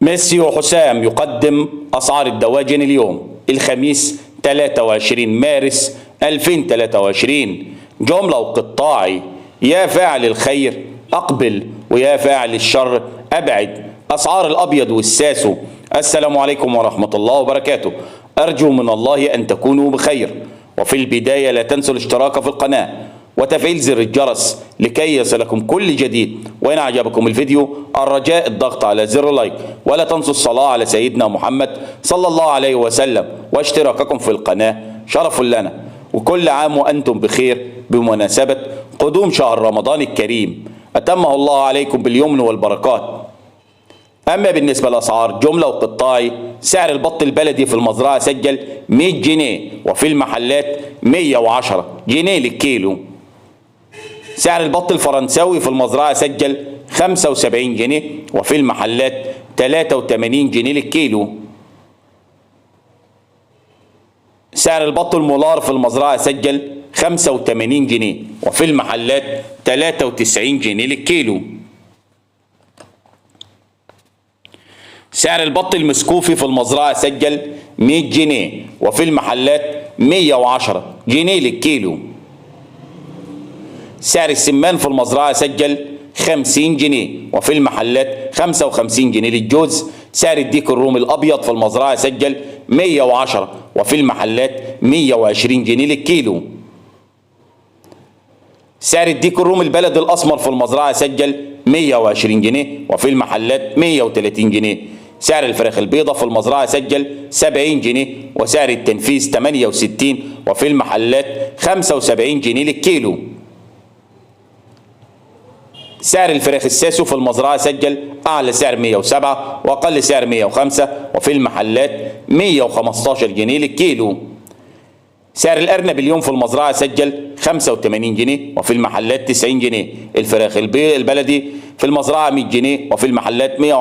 ميسيو حسام يقدم أسعار الدواجن اليوم الخميس 23 مارس 2023، جملة وقطاعي. يا فاعل الخير أقبل ويا فاعل الشر أبعد. أسعار الأبيض والساسو. السلام عليكم ورحمة الله وبركاته. أرجو من الله أن تكونوا بخير. وفي البداية لا تنسوا الاشتراك في القناة وتفعيل زر الجرس لكي يصلكم كل جديد. وإن أعجبكم الفيديو الرجاء الضغط على زر لايك، ولا تنسوا الصلاة على سيدنا محمد صلى الله عليه وسلم، واشتراككم في القناة شرف لنا. وكل عام وأنتم بخير بمناسبة قدوم شهر رمضان الكريم، أتمه الله عليكم باليمن والبركات. أما بالنسبة لأسعار جملة وقطاعي، سعر البط البلدي في المزرعة سجل 100 جنيه، وفي المحلات 110 جنيه للكيلو. سعر البط الفرنساوي في المزرعة سجل 75 جنيه، وفي المحلات 83 جنيه للكيلو. سعر البط المولار في المزرعة سجل 85 جنيه، وفي المحلات 93 جنيه للكيلو. سعر البط المسكوفي في المزرعة سجل 100 جنيه، وفي المحلات 110 جنيه للكيلو. سعر السمان في المزرعة سجل 50 جنيه، وفي المحلات 55 جنيه للجوز. سعر الديك الرومي الأبيض في المزرعة سجل 110، وفي المحلات 120 جنيه للكيلو. سعر الديك الرومي البلد الأسمر في المزرعة سجل 120 جنيه، وفي المحلات 130 جنيه. سعر الفراخ البيضة في المزرعة سجل 70 جنيه، وسعر التنفيذ 68، وفي المحلات 75 جنيه للكيلو. سعر الفراخ الساسو في المزرعة سجل أعلى سعر 107 وأقل سعر 105، وفي المحلات 115 جنيه للكيلو. سعر الأرنب اليوم في المزرعة سجل 85 جنيه، وفي المحلات 90 جنيه. الفراخ البلدي في المزرعة 100 جنيه، وفي المحلات 100.